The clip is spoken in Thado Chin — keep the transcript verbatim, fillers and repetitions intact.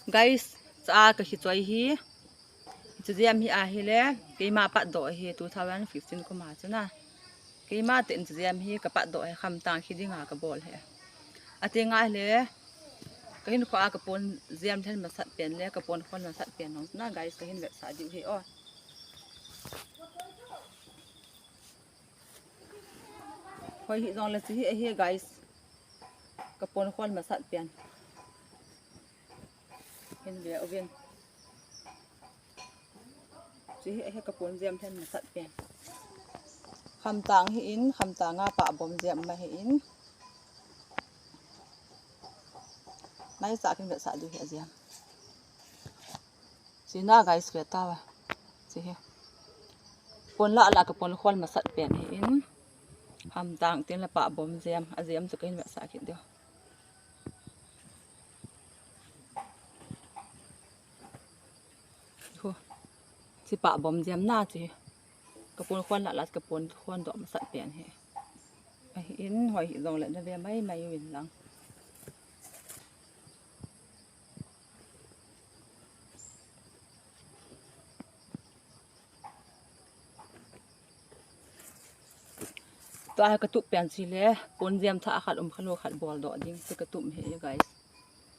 Guys, cha ka khi choi hi. Chu jam hi ahile, keima patdoh hi two thousand fifteen kum a chu na. Keima tin chu jam hi ka patdoh hi khamtang khi dinga ka bol hi. Ati nga le, ka hinkho a ka pon jam then masat pen le, ka pon khol masat pen hong na guys, ka hin vetsah diu hi o. Hoi hi jong le chu hi ahi guys. Ka pon khol masat pen. Hin ve uvin. Chu hi ahi ka pon jam then masat pen. Khamtang hi in, khamtang a pah bom jam ma hi in. Nai sa kin vetsah diu hi a jam. Chu na guys, ve tauva. Chu hi. Pon lah lah ka pon khol masat pen hi in. Khamtang tin la pah bom jam, a jam chu ka hin vetsah kit diu. Chu pah bom jam na chu hi. Ka pon khol lah lah ka pon khol doh masat pen hi. Ahi in, hoi hi jong le na ve mai mai uvin lang. Tua hi ka tup pen chu le, pon jam thah khat um kha lou khat bol doh ding chu ka tup hi guys.